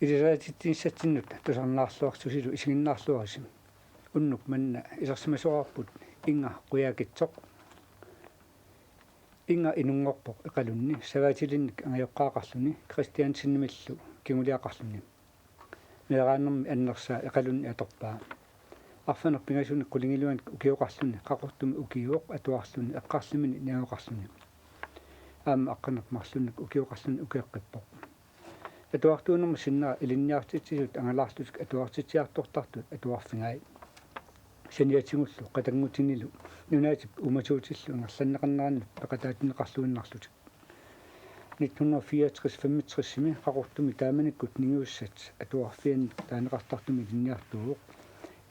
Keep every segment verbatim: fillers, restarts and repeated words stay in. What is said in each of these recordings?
Ilisarititsinissatsinnut tusarnaarluarlusilu isiginnaarluarisi. Unnuk manna isersimasoqarput Inga Qujaukitsoq. Inga inunngorpoq Iqalunni, savaatilinnik angajoqqaaqarluni, Kristiansenimillu kinguliaqarluni. Meeraanermi annersaa Iqalunni atorpaa. Arfineq pingasunik qulingiluanik ukioqarluni Qaqortumi ukiuvoq atuarluni eqqarlumini niagoqarluni. Aamma aqqaneq-marlunnik ukioqarluni ukiaqqippoq. Atuartuunermi sinnera ilinniartitsisut angalaarlutik atuartitsiartortartut atuarfigai. Saniatigullu qatanngutinilu nunaatip uumasuutillu ingerlanneqarnerannut peqataatinneqarluinnarlutik. Nitten hundrede fireogtres femogtresimi Qaqortumi taamanikkut ningiussat atuarfiannik taaneqartartumik ilinniartuuvoq.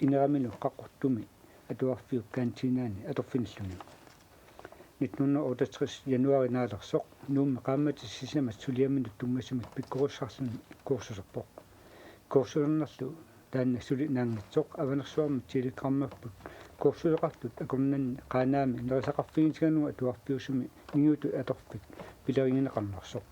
Ineramilu Qaqortumi atuarfiup kantinaani atorfinilluni. Nitten hundrede otteogtres januaari naalersoq Nuummi qaammatip sisamat suliaminut tunngasumik pikkorissarluni kursuserpoq. Kursusernerlu taanna suli naanngitsoq Avanersuarmi telegrammapput kursuseqartut akornanni Qaanaami nerisaqarfigitigalugu atuarfiusumi ningiutut atorfik pilerigineqarnersoq.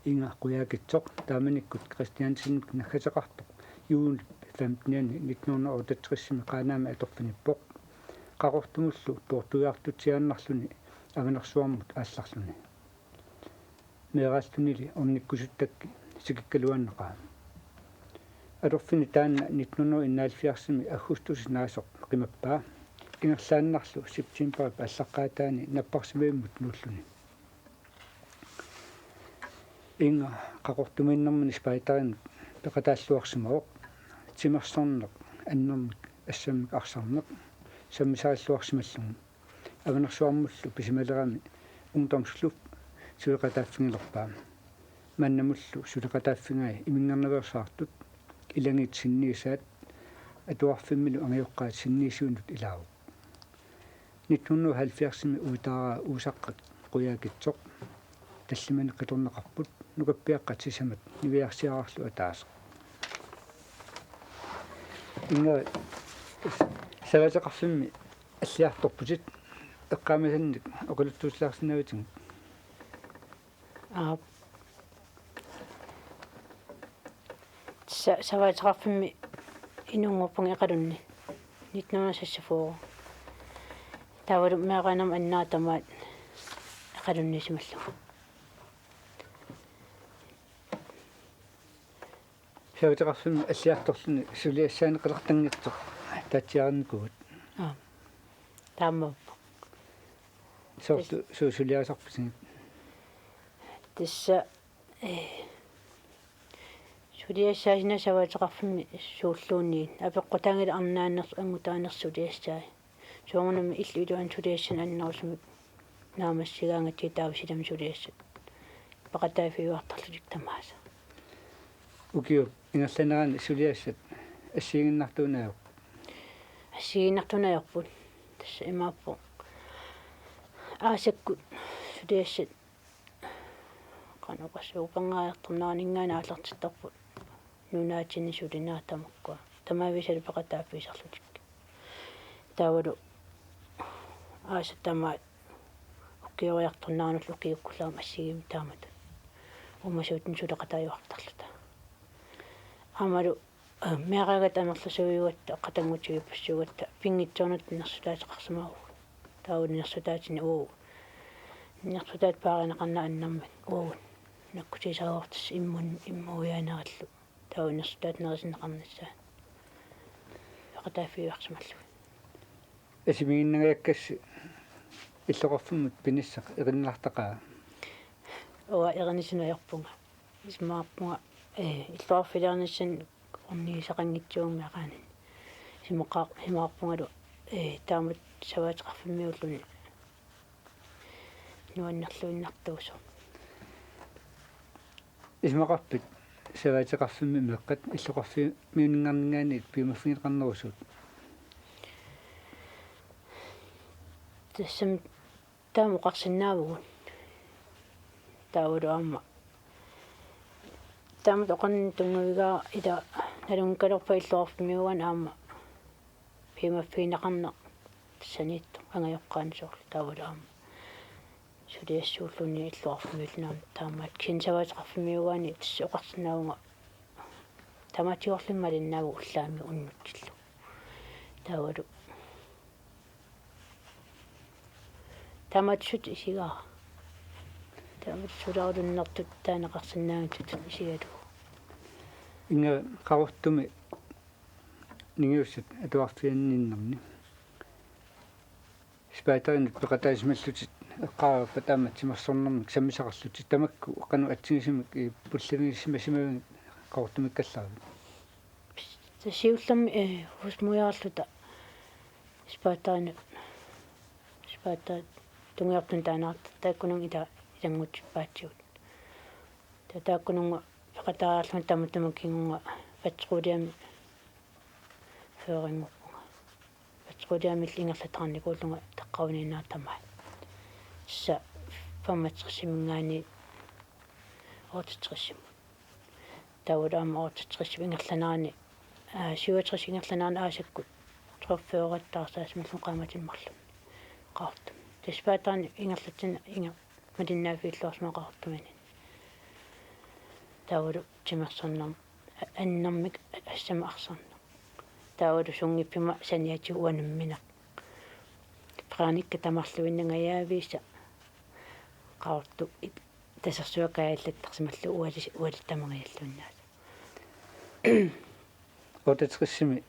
Inga Qujaukitsoq taamanikkut Kristiansenimik naggateqartoq juunip femtenianni nitten hundrede otteogtresimi Qaanaami atorfinippoq. Qaqortumullu poortuiartutsiaannarluni Avanersuarmut aallarluni. Meeraallunili ornikkusuttakki tikikkaluaannaqaa. Atorfini taanna nitten hundrede enoghalvfjerdsimi aggustip naasoq qimappaa. Ingerlaannarlu septemberip aallaqqaataani napparsimavimmut nuulluni. Inga Qaqortumiinnermini spejderinut peqataalluarsimavoq, timersorneq annermik assammik arsarneq sammisarilluarsimallugu. Avanersuarmullu pisimalerami ungdomsklub suleqataaffigilerpaa. Mannamullu suleqataaffigai iminngernaveersaartut, ilagiit sinniisaat, atuarfimmilu angajoqqaat sinniisuinut ilaavoq. Nitten hundrede halvfjerdsimi uitaaraa Uusaqqat Qujaukitsoq tallimanik qitornaqarput, nukappiaqqat sisamat niviarsiaraarlu ataaseq. Inga, savaateqarfimmi alliartorputit, eqqaamasannik oqaluttuussilaarsinnaavitigut? Aap. Sa-, savaateqarfimmi inunngorpunga Iqalunni nitten hundrede seksogfyrre. Taavalu meeraanermi annaata tamaat Iqalunniisimallugu. Savaateqarfimmi alliartorluni suliassaanik qilertanngitsoq taatsiarinnikuuat. Aap. Taamaappoq. Soorlu suut suliarisarpisigit? Tassa, ee, suliassaasinagu savaateqarfimmi suulluunniit. Apeqqutaanngilaq arnaannersoq anngutaanersoq suliassai. Soorunami illup iluani suliassanik annerusumik naammassigaangatsigit taava silami suliassat peqataaffigiuartarlutik tamaasa. Ukiup ingerlanerani suliassat assigiinnartuuneq ajorput? Assigiinnartuuneq ajorput. Tassa imaappoq. Aasakkut suliassat qanoq oqassuugut, upangaariartorneraninngaanniit aallartittarput nunaatsinni sulinerat tamakkua. Tamaviisa peqataaffigisarlutik. Taavalu aasat tamaat ukioriartorneranullu ukiukkullu aamma assigiimmik taamatut uumasuutinik suleqataajuartarluta. Aammalu, aa, meeraagatta amerlasuujugatta qatanngutigiippassuugatta pinngitsoornatta nersutaateqarsimavagut. Taavalu nersutaatini uagut, nersutaat paarineqarnerat annermik uagut nakkutissaavoq, tassa immun-, immuuiaanerallu. Taava nersutaat nerisinneqarnissaat peqataaffigiuarsimallugit. Asimiginnangajakkassi illoqarfimmut pinissaq erinartaqaa? Uanga erinisinneq ajorpunga. Isumaqarpunga, ee, illoqarfiliarnissaanut ornigisaqanngitsummi aqaanani. Isumaqar-, isumaqarpungalu, ee, taamatut savaateqarfimmiulluni nuannerluinnartuusoq. Isumaqarpit savaateqarfimmi meeqqat illoqarfimmiunninngarninngaanniit piumaffigineqarnerusuut? Tassami taama oqarsinnaavugut. Taavalu aamma taamatut oqarnittut tunngavigaara, ila nalunngikkaluarpara illoqarfimmiugaanni aamma piumaffigineqarneq tassaniittoq angajoqqaanut soorlu, taavalu aamma suliassuulluni illoqarfimmiilluni aamma taamaat kisianni savaateqarfimmiugaanni tassa oqarsinnaavunga tamaatiorluni malinnaavoq ullaammi unnutsillugu. Taavalu taamaattusutut isigaara. Taamaattusulaarutinnertut taaneqarsinnaanngitsutut isigalugu. Inga Qaqortumi ningiussat atuarfianninnerni spejderit peqataasimallutit eqqaavappat aamma timersornermik sammisaqarlutit tamakku qanoq atsigisumik, eh, pullivigisimasimavigit Qaqortumikkallaravit? Tassa siullermik, eh, husmoriarluta spejderit, spejderit tungiortunik taaneqartartut taakkununnga ila-, ilannguttut paatsuut. Taava taakkununnga peqataariarlunga tamatuma kingorna patruljemi førinngorpunga. Patruljemillu ingerlataarnikuullunga taqqavaniinnaq tamaat. Tassa femogtresimiingaanniit otteogtresimut. Taavalu aamma otteogtresip ingerlanerani, aa, syvogtres ingerlanerani aasakkut treogfyrre taarsaasimallugu qaammatini marlunni Qaqortumi. Tassa spejderit ingerlatsineq inger-, malinnaaffiilluarsimavoq Qaqortumiinninni. Taavalu timersornermik a-, annermik assammik arsarneq. Taavalu sunngiffimma saniatigut uanga nammineq. Peqarnikka tamarluinnangajaviisa Qaqortup it-, tasersuaq kaajallattarsimallugu ualis-, ualit tamangajalluinnaasa. Otteogtresimi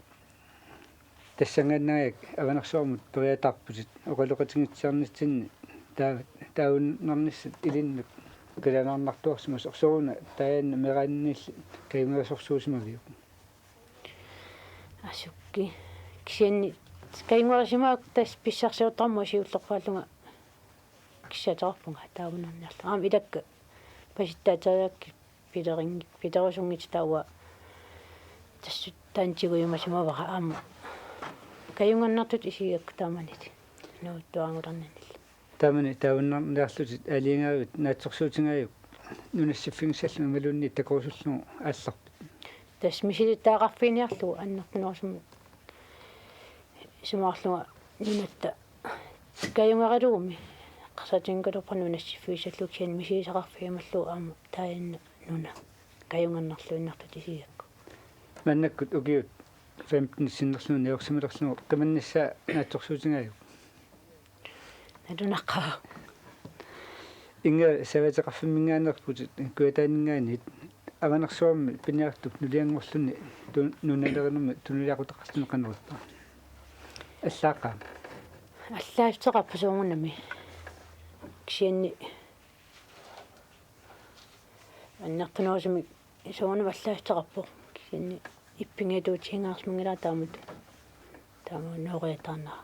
tassanngaannaq Avanersuarmut periataarputit oqaloqatigiitsiarnitsinni taa-, taagornernissat ilinnut qilanaarnartuarsimasoq, sooruna taajanna meeraaninnilli kajungerisorsuusimaviuk? Asukki. Kisianni kajungerisimavakka tassa pissarsiortarmut siullerpaallunga kissaateqarpunga taagornerniarlunga. Aamma ilakka pasittaateriakkit pileringi-, pilerusunngitsut taava tassa taanna tigujumasimavara aamma kajungernartutut isigigakku taamani nuuttuaranngulerninnillu. Taamani taagornerniarlutit aalajangerivit naatsorsuutigaajuk nunassiffigissallugu imaluunniit takorusullugu aallarpit? Tassa misilittagaqarfiginiarlugu annertunerusumik isumaqarlunga nunatta kajungeralugumi eqqarsaatiginngikkaluarpara nunassiffigissallugu kisianni misigisaqarfigimallugu aamma taajanna nuna kajungernarluinnartutut isigigakku. Maannakkut ukiut femten sinnerlugit najorsimalerlugu qimannissaa naatsorsuutigaajuk? Nalunaqa. Inga savaateqarfimminngaanneerputit kujataaninngaanniit Avanersuarmi piniartup nulianngorluni tu-, nunalerinermi tunuliaqutaqarluni qanoq ippa? Allaaqqaa? Allaassuteqarpoq soorunami. Kisianni annertunerusumik soorunami allaassuteqarpoq. Kisianni ippinngiatuutigingaarsimanngilara taamatut. Taama nooriataarnera.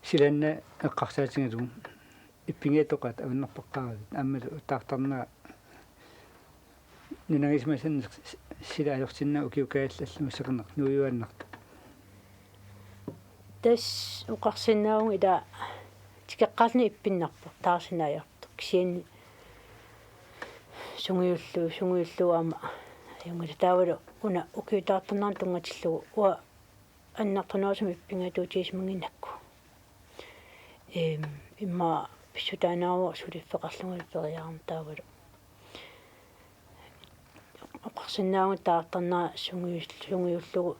Silaannaq eqqarsaatigalugu ippinngiatoqaat avannarpaqqaaravit aammalu taartarnera nunagisimasannik sila ajortinnagu ukiup kaajallallugu seqineq nuijuaannartoq. Tassa oqarsinnaavunga ila tikeqqaarluni ippinnarpoq taarsineq ajortoq. Kisianni sungiullu-, sungiullugu aamma ajunngilaq taavalu una ukiut taartarneranni tunngatillugu uanga annertunerusumik ippinngiatuutigisimannginnakku. Eem, immaqa pissutaaneruvoq suliffeqarlungalu periarama taavalu. Oqarsinnaavunga taartarnera sungiul-, sungiullugu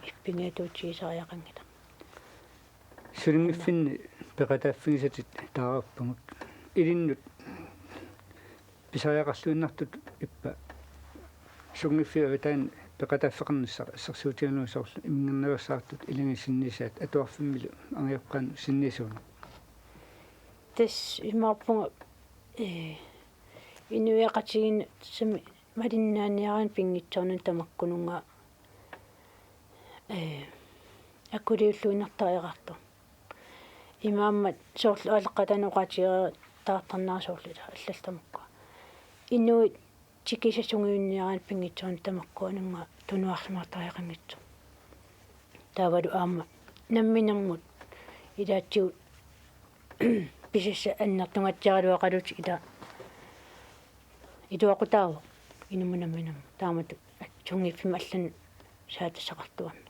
ippinngiatuutigisariaqanngilaq. Sulinngiffinni peqataaffigisatit taararpagut. Ilinnut pisariaqarluinnartutut ippa sunngiffiup avataani peqataaffeqarnissaq assersuutigalugu soorlu imminngaannaveersaartut ilagiit sinniisaat atuarfimmilu angajoqqaanut sinniisuuneq? Tassa imaappunga, ee, inuiaqatigiinni tassami malinnaaniaraanni pinngitsoornani tamakkununnga, ee, akuliulluinnartariaqartoq. Imaammat soorlu aaleqqaataani oqaatigereersoq taartarnera soorlu ila allallu tamakkua. Inuit tikisat sungiunniaraanni pinngitsoornani tamakkununnga tunuarsimaartariaqanngitsoq. Taavalu aamma namminermut ilaatigut pisassat annertungaatsiaraluaqalutik ila iluaqutaavoq inummut namminermut. Taamatut sunngiffimmut allanut saatassaqartuarneq.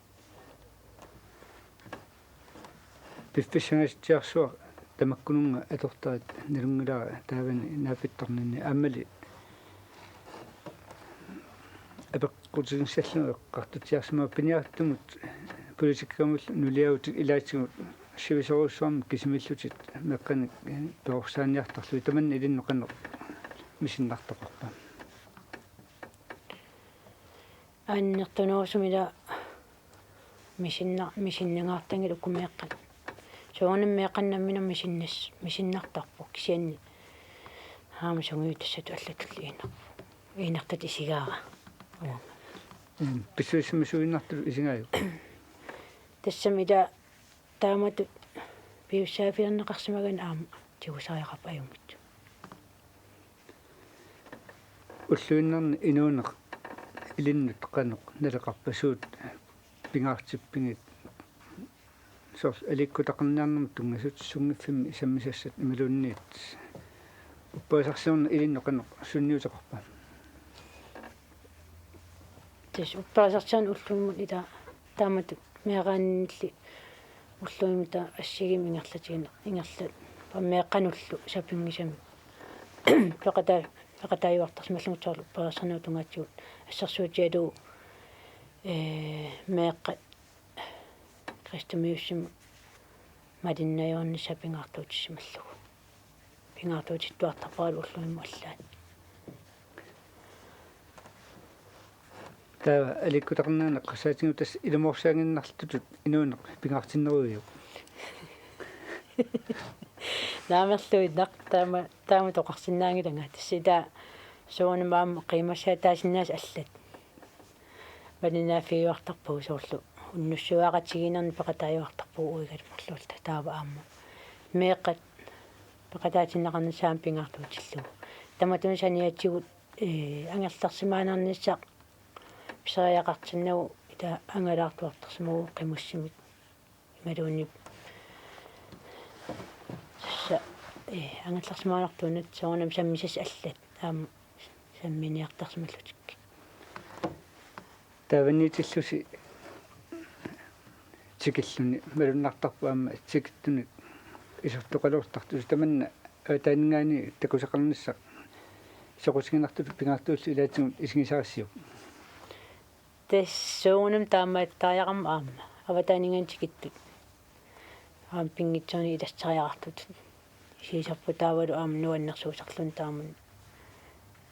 Piffissangasutsiarsuaq tamakkununnga atortarit nalunngilara taavani naapittarninni aammali apeqqutigissallunga eqqartutsiarsimavoq piniartumut politikkerimullu nuliarutit ilaatigut sivisoorujussuarmik kisimiillutit meeqqanik perorsaaniartarlugit tamanna ilinnut qanoq misinnartoqarpa? Annertunerusumik ila misinna-, misinningaartanngilaq uku meeqqat. Soorunami meeqqat namminneq misinnas-, misinnartarput kisianni aamma sungiutassaat allatulli inar-, inartut isigaara. Uanga. Mm, pissusissamisuinnartut isigaajuk? Tassami ila taamatut piussaaffiliorneqarsimagaanni aamma tigusariaqarpoq ajunngitsumik. Ulluinnarni inuuneq ilinnut qanoq naleqarpa, suut pingaartippigit? Soorlu aliikkutaqarniarnermut tunngasut sunngiffimmi sammisassat imaluunniit upperisarsiorneq ilinnut qanoq sunniuteqarpa? Tassa upperisarsiorneq ullumikkut ila taamatut meeraanilli ullumikkut assigiimmik ingerlatigineq ingerlat-, meeqqanullu sapinngisamik peqataa-, peqataajuartarsimallugit soorlu upperisarsiornerup tungaatigut assersuutigalugu, ee, meeqqat kristumiussimut malinnaajuarnissaq pingaartuutissimallugu. Pingaartuutittuartarpara ullumikkut allaat. Taava aliikkutaqarniarneq eqqarsaatigalugu tassa ilumoorsaannginnartutut inuuneq pingaartinneruiuk? Naamerluinnaq taama, taama oqarsinnaanngilanga. Tassa ila soorunami aamma qiimassaataasinnaasut allat malinnaaffigiuartarpagut soorlu unnussuaqatigiinnerni peqataajuartarpugut uigaluarluta taava aamma meeqqat peqataatinneqarnissaat pingaartuutillugu. Tamatuma saniatigut, ee, angerlarsimaannarnissaq pisariaqartinnagu ila angalaartuartarsimavugut qimussimik imaluunniit. Tassa, ee, angerlarsimaannartuunut soorunami sammisassat allat aamma samminiartarsimallutik. Taavanniitillusi tikilluni malunnartarpoq aamma tikittunik isertoqalertartusi, tamanna avataaninngaanniit takusaqarnissaq soqutiginartutut pingaartuullugu ilaatigut isigisarissiuk? Tassa soorunami taamaattariaqarmat aamma avataaninngaanniit tikittut aamma pinngitsoorani ilassariaqartutut. Isigisarput taavalu aamma nuannersuusarluni taamani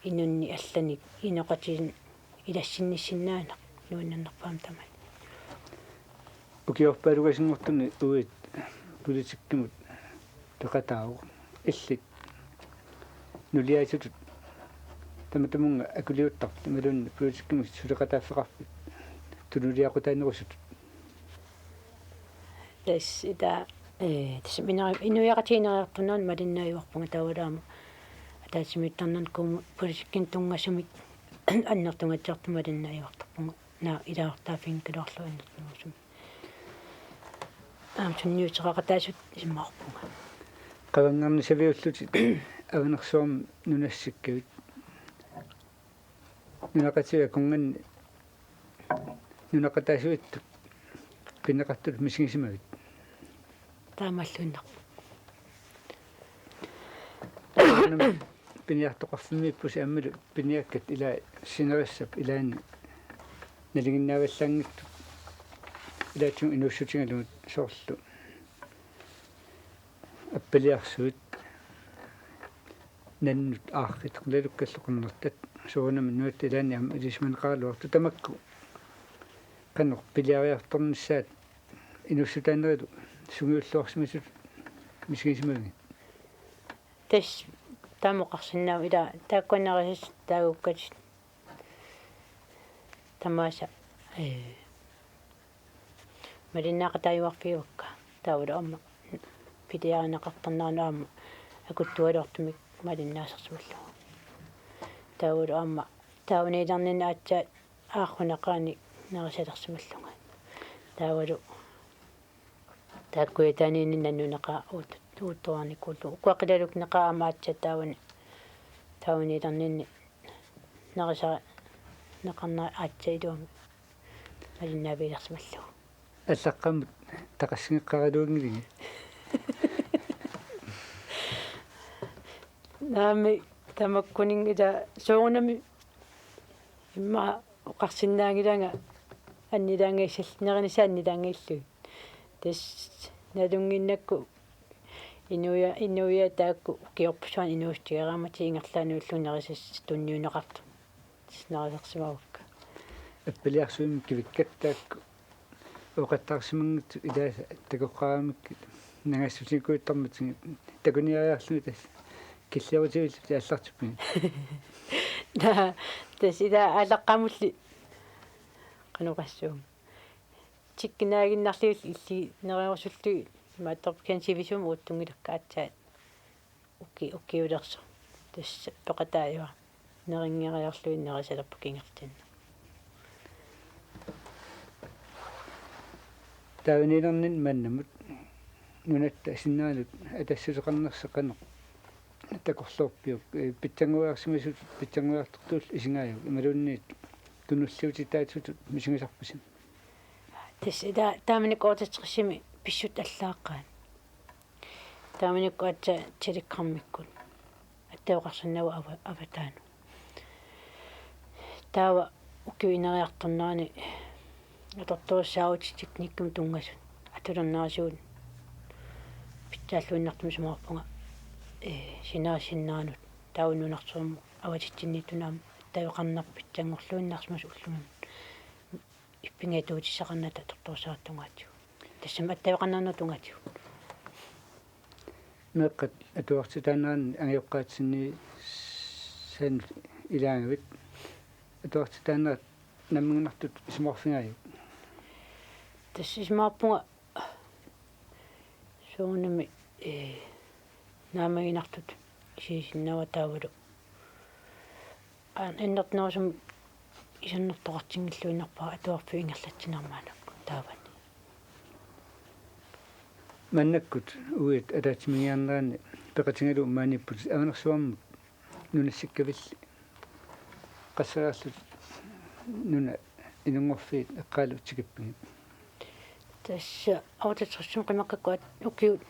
inunnik allanik inoqatigiinnik ilassinnissinnaaneq nuannernerpaamik tamanna. Ukiorpaalukasinngortuni uagut politikkimut peqataavoq. Illit nuliaasutut tamatumunnga akuliuttarpit imaluunniit politikkimut suleqataaffeqarpit tunuliaqutaanerusutut? Tassa ila, ee, tassa minera-, inuiaqatigiinni ineriartornerani malinnaajuarpunga taavalu aamma ataatsimiittarnerani kommune-, politikkinik tunngasumik annertungaatsiartumik malinnaajuartarpunga. Naa, ilaasortaaffiginngilaarlugu annertunerusumik. Aamma sunniuteqaqataasutut isumaqarpunga. Qavanngarneq saviullutit Avanersuarmi nunassikkavit. Nunaqqatigut akornanni nunaqqataasuittut pineqartutut misigisimavit? Taamaalluinnarpoq. Piniartoqarfimmiippusi aammalu piniakkat ilaa sinerissap ilaanni nalinginnaavallaanngitsut ilaatigut inuussutigalugit soorlu appaliarsuit, nannut aarrit, qilalukkallu qernertat, soorunami nunatta ilaanni aamma ilisimaneqaraluartut tamakku qanoq piliariartornissaat inuussutaanerlu sungiulluarsimasutut misigisimavigit? Tassa taama oqarsinnaavoq ila taakkua nerisassat taagukkatit tamaasa, ee, malinnaaqataajuarfigaakka. Taavalu aamma piliarineqartarneranut aamma akuttugaluartumik malinnaasarsimallugu. Taavalu aamma taavaniilerninni aatsaat aarruneqarani nerisalersimallunga. Taavalu taakku kujataaniinni nannuneqaat uut-, uuttuarnikuullugu. Ukua qilalukneqaat aamma aatsaat taavani, taavaniilerninni nerisaneqarnerat aatsaat iluamik malinnaavigilersimallugu. Allaqqamut taqassigeqqaraluanngilanga. Naamik, tamakkuninnga ila soorunami immaqa oqarsinnaanngilanga annilaangassal-, nerinissaa annilaangassallugit. Tassa nalunnginnakku inuia-, inuiaat taakku ukiorpassuarni inuussutigereermatigit ingerlaannaq ulluni nerisassat tunniunneqartut. Tassa nerisarsimavakka. Appiliarsuarmi kivikkat taakku ooqattaarsimanngitsut ilaasa takoqqaaramikkit nangaassutinikuuittarmatigit takuniariarlugit tassa killiorutivillugit aallartippigut. Naa, tassa ila aallaqqamulli qanoq oqassuunga. Tikkinaaginnarlugit illit neriorsullugit imaattorput kisianni sivisuumik uuttunngilakka aatsaat uki-, ukiulersoq. Tassa peqataajuarlugit nerinngeriarlugit nerisalerput kingertinna. Taavaniilerninni maannamut nunatta sinnaanut atassuteqarnersi qanoq takorloorpiuk, ee, pitsanngoriarsimasutut pitsanngoriartortut isigaajuk imaluunniit tunuliutitaasutut misigisarpisi? Tassa ila taamanikkut otteogtresimi pissutsit allaaqqaat. Taamanikkut aatsaat telegrammikkut attaveqarsinnaavoq ava-, avataanut. Taava ukiup ineriartornerani atortorissaarutit teknikkimut tunngasut atulernerisigut pitsaalluinnartumik isumaqarpunga, ee, sinaasinnaanut taava nunarsuarmut avatitsinniittunut aamma attaveqarnerput pitsanngorluinnarsimasoq ullumi ippinnguutissaqarnata atortorissaarutit tungaatigut. Tassami attaveqarnernut tungaatigut. Meeqqat atuartitaaneranni angajoqqaatsinni saanut ilaagavit atuartitaanerat nammineerlutit isumaqarfigaajuk? Tassa isumaqarpunga soorunami, ee, naammaginartutut isigisinnaavara taavalu. Aa, annertunerusumik isernukartinngilluinnarpara atuarfiup ingerlatsinerani maannakkut taavani. Maannakkut uiat ataatsimiinnerani peqatigalugu maaniipput Avanersuarmut nunassikkavilli. Qasseriarlutit nunat inunngorfiit eqqaalu tikippigit? Tassa otteogtresimi qimakkakku ukiut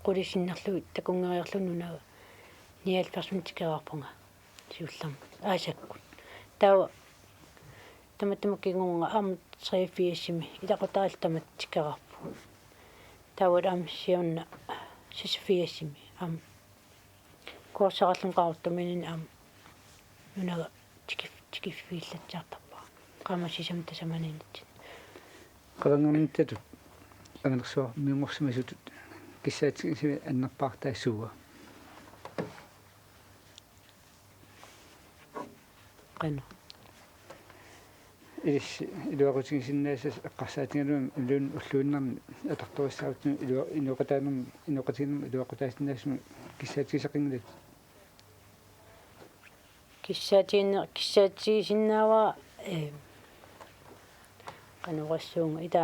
qulit sinnerlugit takunngeriarlugit nunat nioghalvfjerdsimi tikeraarpunga siullermik aasakkut. Taava tamatuma kingorna aamma treogfirsimi ilaqutariit tamatta tikeraarput. Taava aamma siorna seksogfirsimi aamma Kuorsaarlun Qaqortumiinini aamma nunat tikif-, tikiffigillatsiartarpara. Qaammat sisamat tasamaniinnitsinni. Qavangernittutut Avanersuarmiunngorsimasutut kissaatigisavit annerpaartaassuua? Qanoq? Ilissi iluaqutigisinnaasasi eqqarsaatigalugit imaluunniit ulluinnarni atortorissaarutit ilua-, inooqataanermi, inooqatigiinnermi iluaqutaasinnaasumik kissaatigisaqanngilatit? Kissaatiginne-, kissaatigisinnaavara, ee, qanoq oqassuunga, ila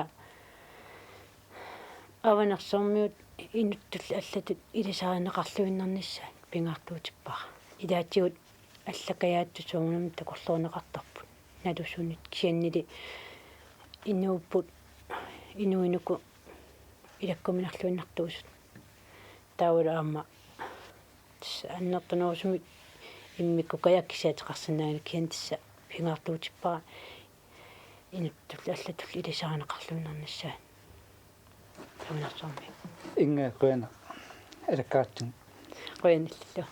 Avanersuarmiut inuttullu allatut ilisarineqarluinnarnissaat pingaartuutippara. Ilaatigut allakajaatsut soorunami takorloorneqartarput. Nalusunit kisiannili inuupput, inuit uku ilakkuminarluinnartuusut. Taavalu aamma tassa annertunerusumik immikkut kajakkisaateqarsinnaanngilaq kisianni tassa pingaartuutippara inuttullu allatullu ilisarineqarluinnarnissaat. Avanersuarmi. Inga, qujanaq. Alakkaratsigit. Qujanarlu.